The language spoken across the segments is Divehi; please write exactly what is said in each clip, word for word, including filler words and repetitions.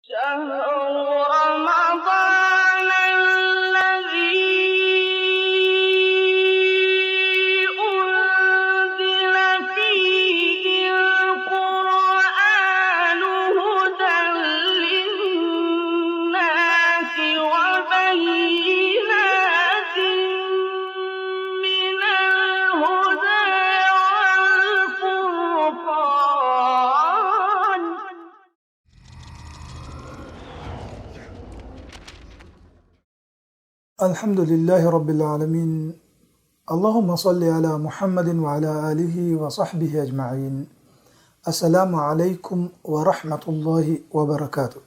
شهر رمضان الذي أنزل فيه القرآن هدى للناس وبينات من الهدى والفرقان. الحمد لله رب العالمين. اللهم صل على محمد وعلى آله وصحبه أجمعين. السلام عليكم ورحمة الله وبركاته.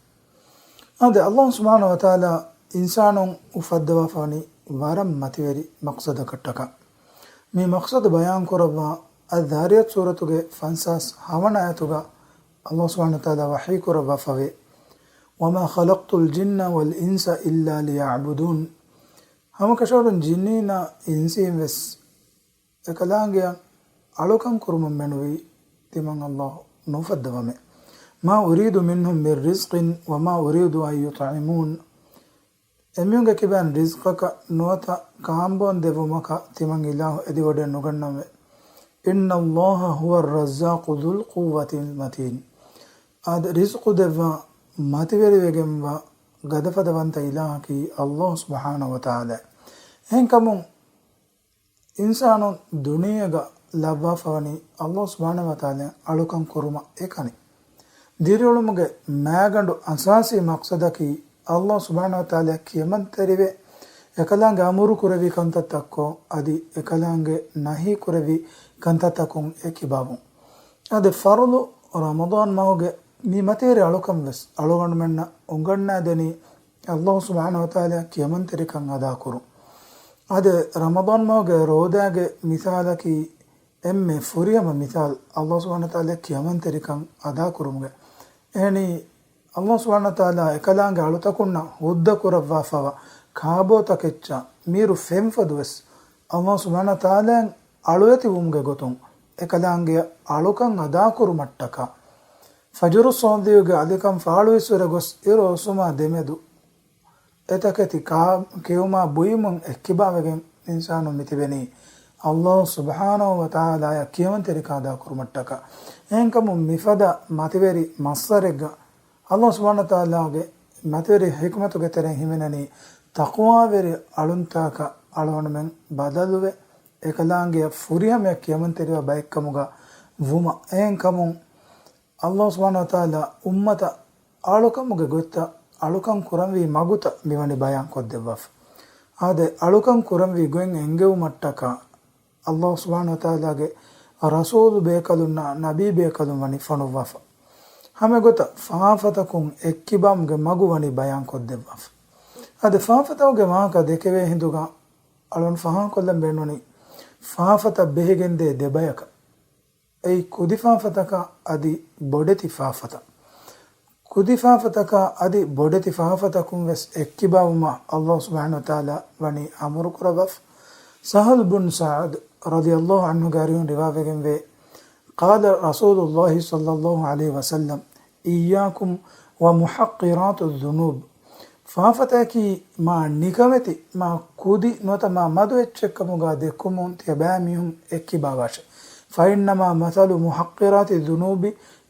އާދެ، އައްލާހު ސުބްޙާނަހޫ ވަތަޢާލާ އިންސާނުން އުފައްދަވާފަވަނީ ވަރަށް މަތިވެރި މަޤްޞަދަކަށްޓަކާ. މި މަޤްޞަދު ބަޔާންކުރައްވާ އައްޒާރިޔާތު ސޫރަތުގެ ފަންސާސް ހަވަނަ އާޔަތުގަ އައްލާހު ސުބްޙާނަހޫ ވަތަޢާލާ ވަޙީކުރައްވާފަވޭ، وما خلقت الجن والإنس إلا ليعبدون. ހަމަކަށަވަރުން ޖިންނީންނާ އިންސީން ވެސް އެކަލާނގެއަށް އަޅުކަން ކުރުމަށް މެނުވީ ތިމަން އައްލާހު ނުއުފައްދަވަމޭ. ما أريد منهم من رزق وما أريد أن يطعمون. އެމީހުންގެ ކިބައިން ރިޒްޤަކަށް ނުވަތަ ކާނބޯން ދެއްވުމަކަށް ތިމަން އިލާހު އެދިވަޑައެއް ނުގަންނަވަމޭ. إن الله هو الرزاق ذو القوة المتين. އާދެ، ރިޒްޤު ދެއްވާ މަތިވެރިވެގެންވާ ގަދަފަދަވަންތަ އިލާހަކީ އައްލާހު ސުބްޙާނަހޫ ވަތަޢާލާ. އެހެންކަމުން އިންސާނުން ދުނިޔޭގަ ލައްވާފަވަނީ އައްލާހު ސުބްޙާނަހޫ ވަތަޢާލާ އަޅުކަން ކުރުމަށް އެކަނި. ދިރިއުޅުމުގެ މައިގަނޑު އަސާސީ މަޤްޞަދަކީ އައްލާހު ސުބްޙާނަހޫ ވަތަޢާލާ ކިޔަމަންތެރިވެ، އެކަލާނގެ އަމުރު ކުރެވި ކަންތައްތައްކޮށް، އަދި އެކަލާނގެ ނަހީ ކުރެވި ކަންތައްތަކުން އެ ކިބާވުން. އަދި ފަރުޟު ރަމަޟާން މަހުގެ މި މަތިވެރި އަޅުކަން ވެސް އަޅުގަނޑުމެންނަށް އުނގަންނައިދެނީ އައްލާހު ސުބްޙާނަހޫ ވަތަޢާލާ ކިޔަމަންތެރިކަން އަދާކުރުން. އަދި ރަމަޟާން މަހުގެ ރޯދާގެ މިސާލަކީ އެންމެ ފުރިހަމަ މިސާލު އައްލާހު ސުބްޙާނަހޫ ވަތަޢާލާ ކިޔަމަންތެރިކަން އަދާކުރުމުގެ. އެހެނީ، އައްލާހު ސުބްޙާނަހޫ ވަތަޢާލާ އެކަލާނގެ އަޅުތަކުންނަށް ހުއްދަ ކުރައްވާފަވާ ކާބޯތަކެއްޗާ މީރު ފެންފޮދު ވެސް އައްލާހު ސުބްޙާނަހޫ ވަތަޢާލާއަށް އަޅުވެތި ވުމުގެ ގޮތުން އެކަލާނގެއަށް އަޅުކަން އަދާކުރުމަށްޓަކާ، ފަޖުރު ޞާދިޤުގެ އަލިކަން ފާޅުވެސްވުރެ ގޮސް އިރު އޮއްސުމާ ދެމެދު އެތަކެތި ކާ-، ކެއުމާ ބުއިމުން އެއްކިބާވެގެން އިންސާނުން މިތިބެނީ އައްލާހު ސުބްޙާނަހޫ ވަތަޢާލާއަށް ކިޔަމަންތެރިކަން އަދާކުރުމަށްޓަކާ. އެހެންކަމުން މިފަދަ މަތިވެރި މައްސަރެއްގަ އައްލާހު ސުބްޙާނަހޫ ވަތަޢާލާގެ މަތިވެރި ޙިކުމަތުގެ ތެރެއިން ހިމެނެނީ ތަޤްވާވެރި އަޅުންތަކަށް އަޅުގަނޑުމެން ބަދަލުވެ، އެކަލާނގެއަށް ފުރިހަމަޔަށް ކިޔަމަންތެރިވާ ބައެއްކަމުގަ ވުމަށް. އެހެންކަމުން، އައްލާހު ސުބްޙާނަހޫ ވަތަޢާލާ އުއްމަތަށް އަޅުކަމުގެ ގޮތްތައް އަޅުކަން ކުރަންވީ މަގުތައް މިވަނީ ބަޔާން ކޮށްދެއްވާފަ. އާދެ، އަޅުކަން ކުރަންވީ ގޮތް އެންގެވުމަށްޓަކާ، އައްލާހު ސުބްޙާނަހޫ ވަތަޢާލާގެ ރަސޫލު ބޭކަލުންނާ ނަބީ ބޭކަލުން ވަނީ ފޮނުއްވާފަ. ހަމަ ގޮތަށް ފާފަތަކުން އެއްކިބާމުގެ މަގު ވަނީ ބަޔާން ކޮށްދެއްވާފަ. އަދި ފާފަތަކުގެ ވާހަކަ ދެކެވޭ ހިނދުގަ އަޅުން ފާހަގަކޮށްލަން ބޭނުނީ ފާފަތައް ބެހިގެންދޭ ދެބަޔަކަށް. އެއީ ކުދި ފާފަތަކާ އަދި ބޮޑެތި ފާފަތައް. ކުދި ފާފަތަކާ އަދި ބޮޑެތި ފާފަތަކުން ވެސް އެއްކިބާވުމަށް އައްލާހު ސުބްޙާނަހޫ ވަތަޢާލާ ވަނީ އަމުރު ކުރައްވާފަ. ސަހަލް ބުން ސަޢަދު ރަޟިޔައްލާހު ޢަންހުގެ އަރިހުން ރިވާވެގެންވޭ، قال رسول الله صلى الله عليه وسلم، إياكم ومحقرات الذنوب. ފާފަތަކީ މާ ނިކަމެތި، މާ ކުދި ނުވަތަ މާ މަދު އެއްޗެއްކަމުގަ ދެކުމުން ތިޔަބައިމީހުން އެއްކިބާވާށެ. فإنما مثل محقرات الذنوب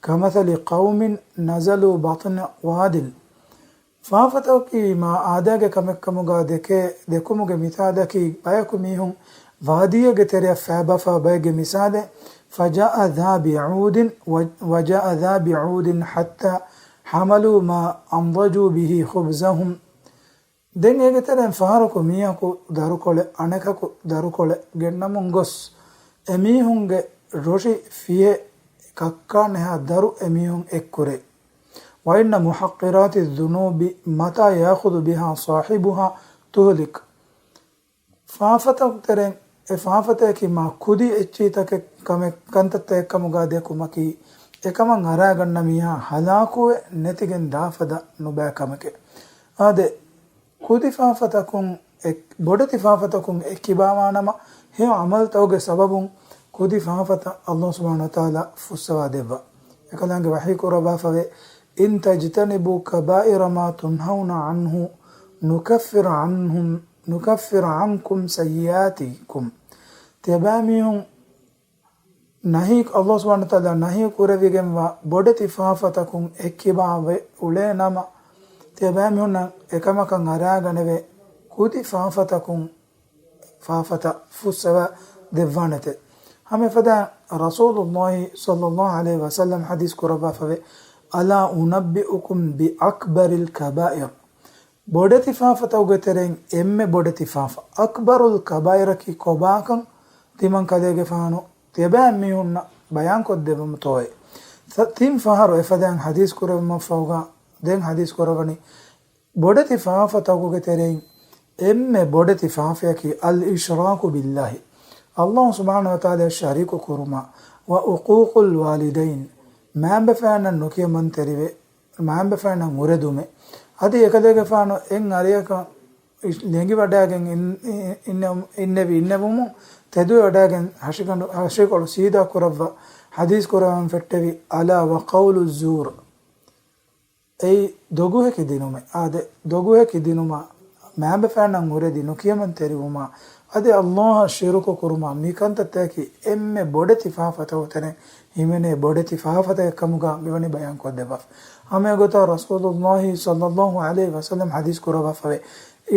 كمثل قوم نزلوا بطن واد. ފާފަތަކީ މާ އާދައިގެ ކަމެއްކަމުގަ ދެކޭ، ދެކުމުގެ މިސާލަކީ ބަޔަކު މީހުން ވާދީއެއްގެ ތެރެއަށް ފައިބާފާ ބައެއްގެ މިސާލެއް. فجاء ذا بعود و-، وجاء ذا بعود حتى حملوا ما أنضجوا به خبزهم. ދެން އޭގެ ތެރެއިން ފަހަރަކު މީހަކު ދަރުކޮޅެއް، އަނެކަކު ދަރުކޮޅެއް ގެންނަމުން ގޮސް، އެމީހުންގެ ރޮށި ފިހެ ކައްކާނެހާ ދަރު އެމީހުން އެއްކުރޭ. وإن محقرات الذنوب متى يأخذ بها صاحبها تهلك. ފާފަތައް ތެރެއިން އެ ފާފަތަކީ މާ ކުދި އެއްޗިހިތަކެއް ކަމެއް، ކަންތައްތަކެއްކަމުގަ ދެކުމަކީ، އެކަމަށް އަރާގަންނަ މީހާ ހަލާކުވެ ނެތިގެން ދާފަދަ ނުބައި ކަމެކެވެ. އާދެ، ކުދި ފާފަތަކުން އެ-، ބޮޑެތި ފާފަތަކުން އެއްކިބާވާނަމަ، ހެޔޮ ޢަމަލުތަކުގެ ސަބަބުން ކުދި ފާފަތައް އައްލާހު ސުބްޙާނަހޫ ވަތަޢާލާ ފުއްސަވާ ދެއްވާ. އެކަލާނގެ ވަޙީ ކުރައްވާފަވޭ، إن تجتنبوا كبائر ما تنهون عنه نكفر عنهم، نكفر عنكم سيئاتكم. ތިޔަބައިމީހުން ނަހީ، އަﷲ ސުބްޙާނަހޫ ވަތަޢާލާ ނަހީ ކުރެވިގެންވާ ބޮޑެތި ފާފަތަކުން އެއްކިބާވެ އުޅޭ ނަމަ، ތިޔަބައިމީހުންނަށް އެކަމަކަށް އަރާގަނެވޭ ކުދި ފާފަތަކުން ފާފަތައް ފުއްސަވާ ދެއްވާނެތެ. ހަމަ އެފަދައިން ރަސޫލުﷲ ޞައްލަﷲ ޢަލައިހި ވަސައްލަމަ ޙަދީޘް ކުރައްވާފަވޭ، ألا أنبئكم بأكبر الكبائر؟ ބޮޑެތި ފާފަތަކުގެ ތެރެއިން އެންމެ ބޮޑެތި ފާފަ، އަކްބަރުލް ކަބާއިރަކީ ކޮބާކަން ތިމަން ކަލޭގެފާނު ތިޔަބައިމީހުންނަށް ބަޔާންކޮށްދެއްވަމުތޯއޭ؟ ތިން ފަހަރު އެފަދައިން ޙަދީޘް ކުރެއްވުމަށްފަހުގަ ދެން ޙަދީޘް ކުރައްވަނީ، ބޮޑެތި ފާފަތަކުގެ ތެރެއިން އެންމެ ބޮޑެތި ފާފަޔަކީ الإشراك بالله، އަﷲ ސުބްޙާނަހޫ ވަތަޢާލާއަށް ޝަރީކު ކުރުމާ، وعقوق الوالدين، މައިންބަފައިންނަށް ނުކިޔަމަންތެރިވެ، މައިންބަފައިންނަށް އުރެދުމެއް. އަދި އެކަލޭގެފާނު އެއް އަރިއަކަށް ލެނގިވަޑައިގެން އިން-، އިން-، އިން-، އިންނެވި އިންނެވުމުން ތެދުވެވަޑައިގެން ހަށިގަނޑު، ހަށިކޮޅު ސީދާ ކުރައްވާ ޙަދީޘް ކުރައްވަން ފެއްޓެވި، ألا وقول الزور. އެއީ ދޮގުހެކި ދިނުމެއް. އާދެ، ދޮގުހެކި ދިނުމާ، މައިންބަފައިންނަށް އުރެދި ނުކިޔަމަންތެރިވުމާ، އަދި އަﷲއަށް ޝިރުކު ކުރުމާ، މި ކަންތައްތަކަކީ އެންމެ ބޮޑެތި ފާފަތަކުގެ ތެރެއިން ހިމެނޭ ބޮޑެތި ފާފަތަކެއް ކަމުގަ މިވަނީ ބަޔާންކޮށްދެއްވާފަ. ހަމައެގޮތަށް ރަސޫލުﷲ ޞައްލަﷲ ޢަލައިހި ވަސައްލަމަ ޙަދީޘް ކުރައްވާފަވޭ،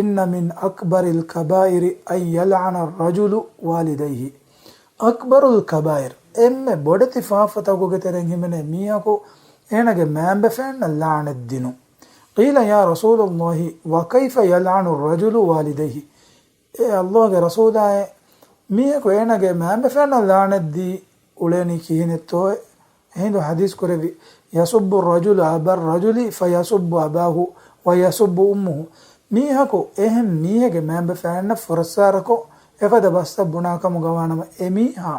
إن من أكبر الكبائر أن يلعن الرجل والديه. އަކްބަރުލް ކަބާއިރު، އެންމެ ބޮޑެތި ފާފަތަކުގެ ތެރެއިން ހިމެނޭ މީހަކު އޭނާގެ މައިންބަފައިންނަށް ލަޢުނަތް ދިނުން. قيل يا رسول الله وكيف يلعن الرجل والديه؟ އޭ އަﷲގެ ރަސޫލާއޭ، މީހަކު އޭނާގެ މައިންބަފައިންނަށް ލަޢުނަތް ދީ އުޅޭނީ ކިހިނެއްތޯއޭ؟ އެހިނދު ޙަދީޘް ކުރެއްވި، يسب الرجل أبا الرجل فيسب أباه ويسب أمه. މީހަކު އެހެން މީހެއްގެ މައިންބަފައިންނަށް ފުރައްސާރަކޮށް، އެފަދަ ބަސްތައް ބުނާ ކަމުގަ ވާނަމަ، އެ މީހާ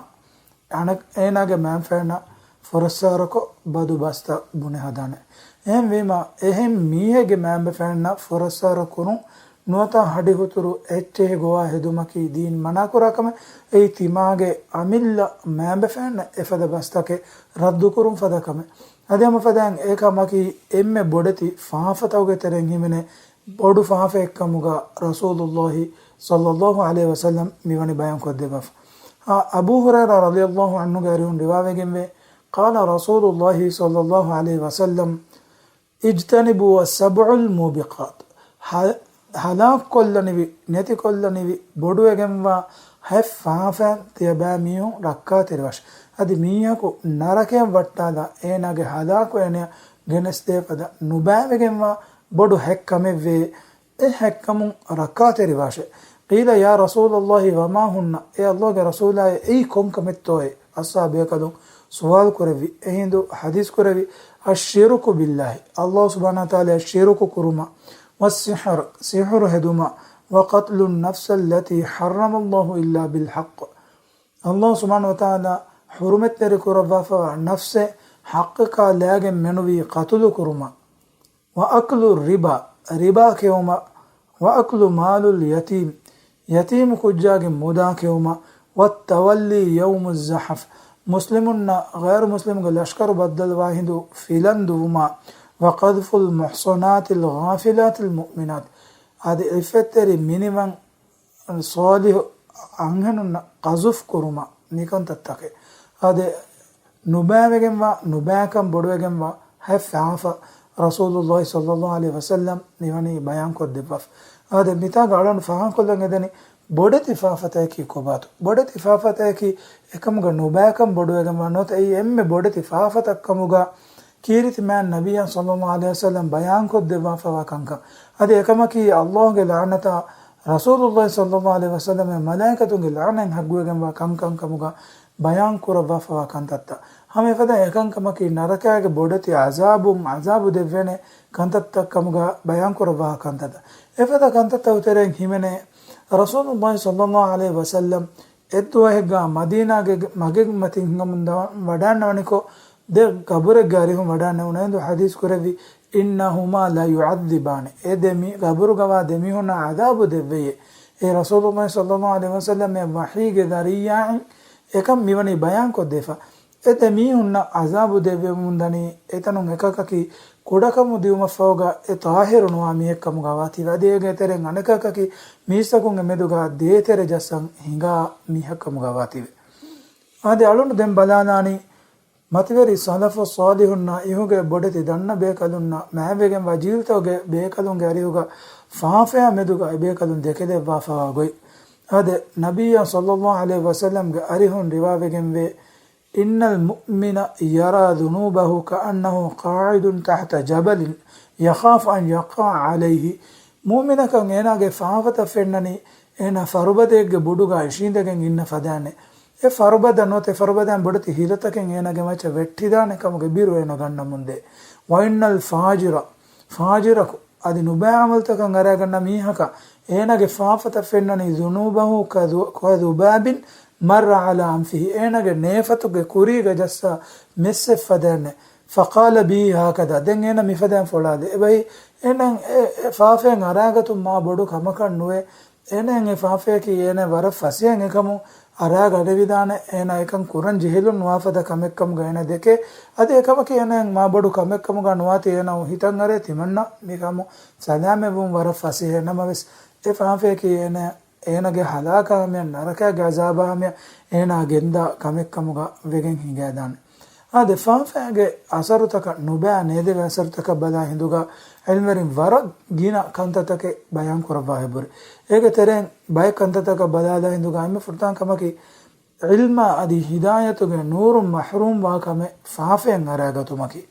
އަނެއް އޭނާގެ މައިންބަފައިންނަށް ފުރައްސާރަކޮށް ބަދު ބަސްތައް ބުނެ ހަދާނެ. އެހެންވީމަ، އެހެން މީހެއްގެ މައިންބަފައިންނަށް ފުރައްސާރަ ކުރުން ނުވަތަ ހަޑިހުތުރު އެއްޗެހި ގޮވާ ހެދުމަކީ ދީން މަނާކުރާ ކަމެއް. އެއީ ތިމާގެ އަމިއްލަ މައިންބަފައިންނަށް އެފަދަ ބަސްތަކެއް ރައްދުކުރުން ފަދަ ކަމެއް. އަދި ހަމަ ފަދައިން އެ ކަމަކީ އެންމެ ބޮޑެތި ފާފަތަކުގެ ތެރެއިން ހިމެނޭ ބޮޑު ފާފައެއްކަމުގަ ރަސޫލުﷲ ޞައްލަﷲ ޢަލައިހި ވަސައްލަމަ މިވަނީ ބަޔާންކޮށްދެއްވާފަ. އާ، އަބޫ ހުރައިރާ ރަޟިޔަﷲ ޢަންހުގެ އަރިހުން ރިވާވެގެންވޭ، قال رسول الله صلى الله عليه وسلم، اجتنبوا السبع الموبقات. ހަ-، ހަލާކުކޮށްލަނިވި، ނެތިކޮށްލަނިވި، ބޮޑުވެގެންވާ ހަތް ފާފައިން ތިޔަބައިމީހުން ރައްކާތެރިވާށެ. އަދި މީހަކު ނަރަކަޔަށް ވައްޓާލާ އޭނާގެ ހަލާކު އޭނަޔަށް ގެނެސްދޭ ފަދަ ނުބައިވެގެންވާ ބޮޑު ހަތް ކަމެއްވޭ. އެ ހަތް ކަމުން ރައްކާތެރިވާށެ. قيل يا رسول الله وما هن؟ އޭ އަﷲގެ ރަސޫލާއޭ، އެއީ ކޮން ކަމެއްތޯއޭ؟ އަޞްޙާބުބޭކަލުން ސުވާލު ކުރެއްވި. އެހިނދު ޙަދީޘް ކުރެއްވި، الشرك بالله، އަﷲ ސުބްޙާނަހޫ ވަތަޢާލާއަށް ޝިރުކު ކުރުމާ، والسحر، ސިޙުރު ހެދުމާ، وقتل النفس التي حرم الله إلا بالحق، އަﷲ ސުބްޙާނަހޫ ވަތަޢާލާ ޙުރުމަތްތެރި ކުރައްވާފަވާ ނަފްސެއް ޙައްޤަކާ ލައިގެން މެނުވީ ޤަތުލު ކުރުމާ، وأكل الربا، ރިބާ ކެއުމަށް، وأكل مال اليتيم، ޔަތީމު ކުއްޖާގެ މުދާ ކެއުމަށް، والتولي يوم الزحف، މުސްލިމުންނަށް ޣައިރު މުސްލިމުގެ ލަޝްކަރު ބައްދަލުވާ ހިނދު ފިލަން ދުވުމާ، وقذف المحصنات الغافلات المؤمنات، އަދި އިއްފަތްތެރި މިނިވަން ޞާލިޙު އަންހެނުންނަށް ޤަޒުފް ކުރުމަށް މިކަންތައްތަކެއް. އާދެ، ނުބައިވެގެންވާ، ނުބައިކަން ބޮޑުވެގެންވާ ހަތް ފާފަ ރަސޫލުﷲ ޞައްލަﷲ ޢަލައިހި ވަސައްލަމަ މިވަނީ ބަޔާންކޮށްދެއްވާފަ. އާދެ، މިތާގަ އަޅުގަނޑު ފާހަގަކޮށްލަން އެދެނީ ބޮޑެތި ފާފަތަކަކީ ކޮބާތޯ؟ ބޮޑެތި ފާފަތަކަކީ އެކަމުގަ ނުބައިކަން ބޮޑުވެގެންވާ ނުވަތަ އެއީ އެންމެ ބޮޑެތި ފާފަތައް ކަމުގަ ކީރިތި މާތް ނަބިއްޔާ ޞައްލަﷲ ޢަލައިހި ވަސައްލަމަ ބަޔާންކޮށްދެއްވާފަވާ ކަންކަން. އަދި އެކަމަކީ އަﷲގެ ލަޢުނަތާ ރަސޫލުﷲ ޞައްލަﷲ ޢަލައިހި ވަސައްލަމަ މަލާއިކަތުންގެ ލަޢުނަތް ހައްގުވެގެންވާ ކަންކަން ކަމުގަ ބަޔާންކުރައްވާފަވާ ކަންތައްތައް. ހަމަ އެފަދަ އެކަންކަމަކީ ނަރަކައިގެ ބޮޑެތި ޢަޒާބުން ޢަޒާބު ދެއްވޭނެ ކަންތައްތައް ކަމުގަ ބަޔާންކުރައްވާ ކަންތައްތައް. އެފަދަ ކަންތައްތަކުގެ ތެރެއިން ހިމެނޭ ރަސޫލުﷲ ޞައްލަﷲ ޢަލައިހި ވަސައްލަމަ އެއްދުވަހެއްގަ މަދީނާގެ މަގެއް މަތިން ހިނގަމުން ދަ-، ވަޑާންނަވަނިކޮށް، ދެ ޤަބުރެއްގެ އަރިހުން ވަޑާންނެވުނު އެހިނދު ޙަދީޘް ކުރެއްވި، إنهما ليعذبان، އެ ދެ މީ-، ޤަބުރުގަވާ ދެމީހުންނަށް ޢަޒާބު ދެއްވެޔޭ. އެ ރަސޫލުﷲ ޞައްލަﷲ ޢަލައިހި ވަސައްލަމަ ވަޙީގެ ޛަރީޢާއިން އެކަން މިވަނީ ބަޔާންކޮށްދެފަ. އެ ދެ މީހުންނަށް ޢަޒާބު ދެއްވެވެމުންދަނީ އެތަނުން އެކަކަކީ ކުޑަކަމު ދިއުމަށްފަހުގަ އެ ޠާހިރު ނުވާ މީހެއްކަމުގަ ވާތީވެ. އަދި އޭގެ ތެރެއިން އަނެކަކަކީ މީސްތަކުންގެ މެދުގަ ދޭތެރެ ޖައްސަން ހިނގާ މީހެއްކަމުގަ ވާތީވެ. އާދެ، އަޅުން ދެން ބަލާލާނީ، މަތިވެރި ސަލަފު ޞާލިޙުންނާ އިހުގެ ބޮޑެތި ދަންނަ ބޭކަލުންނާ މާތްވެގެންވާ ޖީލުތަކުގެ ބޭކަލުންގެ އަރިހުގަ ފާފަޔާ މެދުގަ އެ ބޭކަލުން ދެކެލެއްވާފަވާ ގޮތް. އާދެ، ނަބިއްޔާ ޞައްލައްލާހު ޢަލައިހި ވަސައްލަމްގެ އަރިހުން ރިވާވެގެންވޭ، إن المؤمن يرى ذنوبه كأنه قاعد تحت جبل يخاف أن يقع عليه. މުއުމިނަކަށް އޭނާގެ ފާފަތައް ފެންނަނީ، އޭނާ ފަރުބަދައެއްގެ ބުޑުގަ އިށީނދެގެން އިންނަ ފަދައިން. އެ ފަރުބަދަ ނުވަތަ އެ ފަރުބަދައިން ބޮޑެތި ހިލަތަކެއް އޭނާގެ މައްޗަށް ވެއްޓިދާނެ ކަމުގެ ބިރު އޭނާ ގަންނަމުންދޭ. وإن الفاجر، ފާޖިރަކު، އަދި ނުބައި ޢަމަލުތަކަށް އަރައިގަންނަ މީހަކަށް އޭނާގެ ފާފަތައް ފެންނަނީ ذنوبه كذ-، كذباب مر على أنفه، އޭނާގެ ނޭފަތުގެ ކުރީގަ ޖައްސާ މެއްސެއް ފަދައިން. فقال به هكذا، ދެން އޭނާ މިފަދައިން ފޮޅާލި. އެބައި، އޭނާ އެ، އެ ފާފައިން އަރައިގަތުން މާ ބޮޑު ކަމަކަށް ނުވޭ. އޭނާއަށް އެ ފާފަޔަކީ އޭނާ ވަރަށް ފަސޭހައިން އެކަމުން އަރާގަނެވިދާނެ. އޭނާ އެކަން ކުރަން ޖެހިލުން ނުވާފަދަ ކަމެއްކަމުގަ އޭނާ ދެކޭ. އަދި އެކަމަކީ އޭނާއަށް މާބޮޑު ކަމެއްކަމުގަ ނުވާތީ އޭނާ ހިތަށް އަރޭ ތިމަންނަ މިކަމު ސަލާމަތްވުން ވަރަށް ފަސޭހަ. ނަމަވެސް، އެ ފާފަޔަކީ އޭނާ، އޭނާގެ ހަލާކާ ހަމަޔަށް ނަރަކައިގެ އަޒާބާ ހަމަޔަށް އޭނާ ގެންދާ ކަމެއްކަމުގަ ވެގެން ހިނގައިދާނެ. އާދެ، ފާފައިގެ އަސަރުތަކަށް ނުބައި ނޭދެވޭ އަސަރުތަކަށް ބަލާ ހިނދުގަ ޢިލްމުވެރިން ވަރަށް ގިނަ ކަންތައްތަކެއް ބަޔާން ކުރައްވާ އެބުރި. އޭގެ ތެރެއިން ބައެއް ކަންތައްތަކަށް ބަލާލާ ހިނދުގަ އެންމެ ފުރަތަމަ ކަމަކީ، ޢިލްމާ އަދި ހިދާޔަތުގެ ނޫރުން މަޙްރޫމް ވާ ކަމެއް ފާފައިން އަރައިގަތުމަކީ.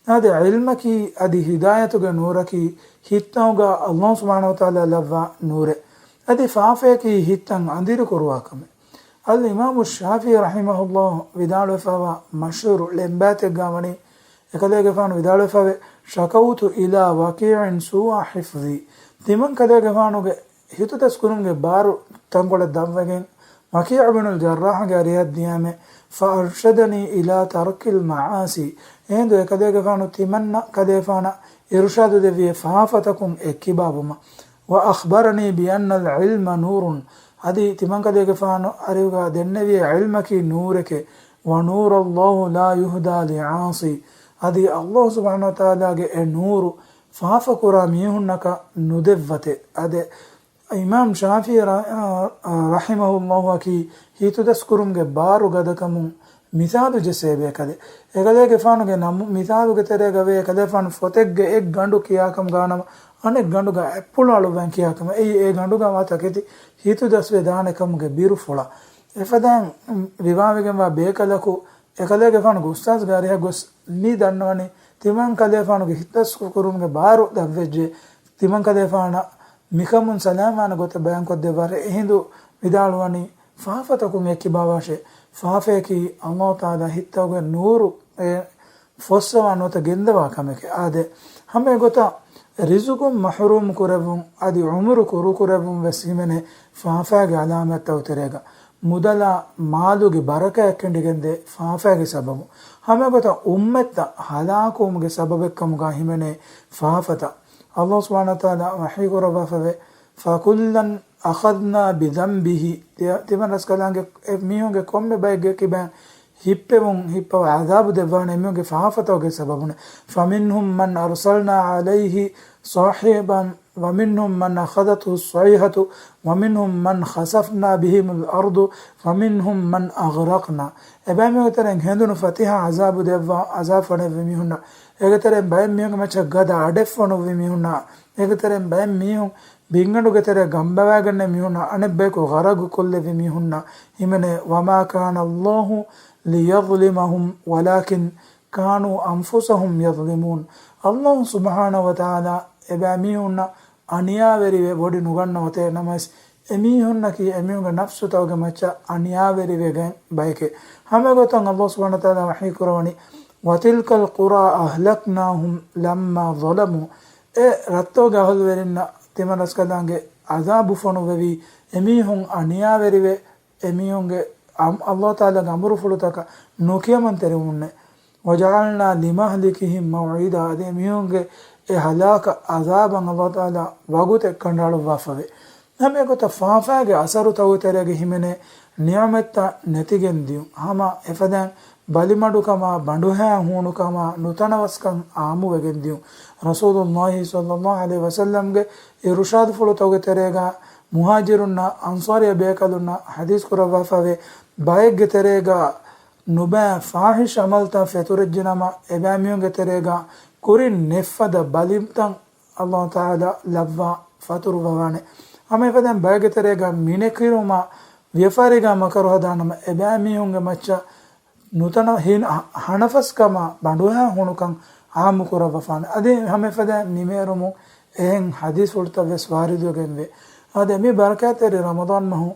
އާދެ، ޢިލްމަކީ އަދި ހިދާޔަތުގެ ނޫރަކީ ހިތްތަކުގަ ﷲ ސުބްޙާނަހޫ ވަތަޢާލާ ލައްވާ ނޫރެއް. އަދި ފާފަޔަކީ ހިތްތައް އަނދިރި ކުރުވާ ކަމެއް. އަލްއިމާމު ޝާފިޢީ ރަޙިމަހުﷲ ވިދާޅުވެފައިވާ މަޝްހޫރު ޅެންބާތެއްގަ ވަނީ، އެކަލޭގެފާނު ވިދާޅުވެފައިވޭ، شكوت إلى وكيع سوء حفظي. ތިމަން ކަލޭގެފާނުގެ ހިތުދަސްކުރުމުގެ ބާރު ތަންކޮޅެއް ދަށްވެގެން، ވަކީޢު ބިނުލް ޖައްރާޙްގެ އަރިހަށް ދިޔަމެ، فأرشدني إلى ترك المعاصي. އެހިނދު އެކަލޭގެފާނު ތިމަންނަ ކަލޭފާނަށް އިރުޝާދު ދެއްވި ފާފަތަކުން އެއްކިބާވުމަށް. وأخبرني بأن العلم نور. އަދި ތިމަންކަލޭގެފާނު އަރިހުގަ ދެންނެވި ޢިލްމަކީ ނޫރެކޭ. ونور الله لا يهدى لعاصي. އަދި ﷲ ސުބްޙާނަހޫ ވަތަޢާލާގެ އެ ނޫރު ފާފަކުރާ މީހުންނަކަށް ނުދެއްވަތޭ. އާދެ، އިމާމް ޝާފިޢީ ރަ-، ރަޙިމަހުﷲ އަކީ ހިތުދަސްކުރުމުގެ ބާރު ގަދަކަމުން މިސާލު ޖެއްސޭ ބޭކަލެއް. އެކަލޭގެފާނުގެ ނަމު-، މިސާލުގެ ތެރޭގަ ވޭ، އެކަލޭފާނު ފޮތެއްގަ އެއް ގަނޑު ކިޔާކަމުގަ ނަމަ، އަނެއް ގަނޑުގަ އެއްޕުޅު އަޅުއްވަން ކިޔާކަމަށް. އެއީ އެ ގަނޑުގަ ވާ ތަކެތި ހިތުދަސްވެ ދާނެ ކަމުގެ ބިރު ފޮޅަށް. އެފަދައިން ރިވާވެގެންވާ ބޭކަލަކު އެކަލޭގެފާނުގެ އުސްތާޒުގެ އަރިހަށް ގޮސް މި ދަންނަވަނީ، ތިމަންކަލޭފާނުގެ ހިތުދަސްކުރުމުގެ ބާރު ދަށްވެއްޖެ، ތިމަންކަލޭފާނަށް މިކަމުން ސަލާމާނެ ގޮތެއް ބަޔާންކޮށްދެއްވާށޭ. އެހިނދު ވިދާޅުވަނީ، ފާފަތަކުން އެއްކިބާވާށޭ. ފާފަޔަކީ ﷲ ތަޢާލާ ހިތްތަކުގެ ނޫރު އެ ފޮއްސަވާ ނުވަތަ ގެންދަވާ ކަމެކޭ. އާދެ، ހަމަ އެގޮތަށް ރިޒުގުން މަޙްރޫމް ކުރެއްވުން އަދި ޢުމުރު ކުރު ކުރެއްވުން ވެސް ހިމެނޭ ފާފައިގެ ޢަލާމަތްތަކުގެ ތެރޭގަ. މުދަލާ މާލުގެ ބަރަކާތް ކެނޑިގެންދޭ ފާފައިގެ ސަބަބުން. ހަމަ އެގޮތަށް އުއްމަތްތައް ހަލާކުވުމުގެ ސަބަބެއްކަމުގަ ހިމެނޭ ފާފަތައް. ﷲ ސުބްޙާނަހޫ ވަތަޢާލާ ވަޙީ ކުރައްވާފަވޭ، فكلا أخذنا بذنبه. ތި-، ތިމަން ރަސްކަލާނގެ އެ މީހުންގެ ކޮންމެ ބައެއްގެ ކިބައިން ހިއްޕެވުން ހިއްޕަވާ ޢަޛާބު ދެއްވާނެ އެމީހުންގެ ފާފަތަކުގެ ސަބަބުން. فمنهم من أرسلنا عليه صاحبا ومنهم من أخذته الصيحة ومنهم من خسفنا بهم الأرض ومنهم من أغرقنا. އެބައިމީހުންގެ ތެރެއިން ހެނދުނު ފަތިހާ ޢަޛާބު ދެއްވާ ޢަޛާބު ފަންނެވި މީހުންނަށް، އޭގެ ތެރެއިން ބައެއް މީހުންގެ މައްޗަށް ގަދަ އަޑެއް ފޮނުއްވި މީހުންނަށް، އޭގެ ތެރެއިން ބައެއް މީހުން ބިންގަނޑުގެ ތެރެއަށް ގަނބަވާގަންނަ މީހުންނަށް، އަނެއް ބަޔަކު ޣަރަޤު ކޮށްލެއްވި މީހުންނަށް ހިމެނޭ، وما كان الله ليظلمهم ولكن كانوا أنفسهم يظلمون. ﷲ ސުބްޙާނަހޫ ވަތަޢާލާ އެބައިމީހުންނަށް އަނިޔާވެރިވެ ވޮޑި ނުގަންނަވަތޭ، ނަމަވެސް އެމީހުންނަކީ އެމީހުންގެ ނަފްސުތަކުގެ މައްޗަށް އަނިޔާވެރިވެގެން ބަޔެކޭ. ހަމަ އެގޮތަށް ﷲ ސުބްޙާނަހޫ ވަތަޢާލާ ވަޙީ ކުރަވަނީ، وتلك القرى أهلكناهم لما ظلموا. އެ ރަށްތަކުގެ އަހުލުވެރިންނަށް ތިމަން ރަސްކަލާނގެ ޢަޛާބު ފޮނުއްވެވީ، އެމީހުން އަނިޔާވެރިވެ، އެމީހުންގެ އަމް-، ﷲ ތަޢާލާގެ އަމުރުފުޅުތަކަށް ނުކިޔަމަންތެރިވުމުންނޭ. وجعلنا لمهلكهم موعدا. އަދި އެމީހުންގެ އެ ހަލާކަށް ޢަޛާބަށް ﷲ ތަޢާލާ ވަގުތެއް ކަނޑައަޅުއްވާފަވޭ. ހަމަ އެގޮތަށް ފާފައިގެ އަސަރުތަކުގެ ތެރޭގަ ހިމެނޭ ނިޢުމަތްތައް ނެތިގެން ދިޔުން. ހަމަ އެފަދައިން ބަލިމަޑުކަމާ، ބަނޑުހައި ހޫނުކަމާ، ނުތަނަވަސްކަން އާއްމުވެގެން ދިޔުން. ރަސޫލުﷲ ޞައްލަﷲ ޢަލައިހި ވަސައްލަމްގެ އިރުޝާދުފުޅުތަކުގެ ތެރޭގަ މުހާޖިރުންނަށް އަންޞާރީ ބޭކަލުންނަށް ޙަދީޘް ކުރައްވާފަވޭ، ބައެއްގެ ތެރޭގަ ނުބައި ފާޙިޝް ޢަމަލްތައް ފެތުރެއްޖެނަމަ، އެބައިމީހުންގެ ތެރޭގަ ކުރިން ނެތްފަދަ ބަލިތައް ﷲ ތަޢާލާ ލައްވާ ފަތުރުވަވާނެ. ހަމަ އެފަދައިން ބައެއްގެ ތެރޭގަ މިނެކިރުމާ ވިޔަފާރީގަ މަކަރު ހަދާނަމަ، އެބައިމީހުންގެ މައްޗަށް ނުތަނަ ހިން ހަނަފަސްކަމާ ބަނޑުހައި ހޫނުކަން އާއްމު ކުރައްވަފާނެ. އަދި ހަމަ އެފަދައިން މިމޭރުމުން އެހެން ޙަދީޘްފުޅުތައް ވެސް ވާރިދުވެގެންވޭ. އާދެ، މި ބަރަކާތްތެރި ރަމަޟާން މަހު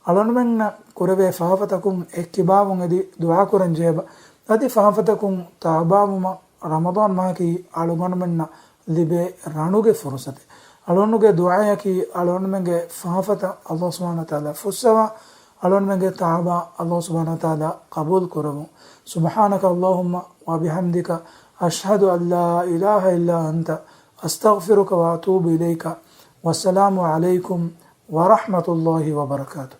އަޅުގަނޑުމެންނަށް ކުރެވޭ ފާފަތަކުން އެއްކިބާވުން އެދި ދުޢާ ކުރަން ޖެހޭބަ. އަދި ފާފަތަކުން ތައުބާވުމަށް ރަމަޟާން މަހަކީ އަޅުގަނޑުމެންނަށް ލިބޭ ރަނުގެ ފުރުޞަތެއް. އަޅުގަނޑުގެ ދުޢާއަކީ އަޅުގަނޑުމެންގެ ފާފަތައް ﷲ ސުބްޙާނަހޫ ވަތަޢާލާ ފުއްސަވާ، އަޅުގަނޑުމެންގެ ތައުބާ ﷲ ސުބްޙާނަހޫ ވަތަޢާލާ ޤަބޫލު ކުރަމުން. سبحانك اللهم وبحمدك، أشهد أن لا إله إلا أنت، أستغفرك وأتوب إليك. والسلام عليكم ورحمة الله وبركاته.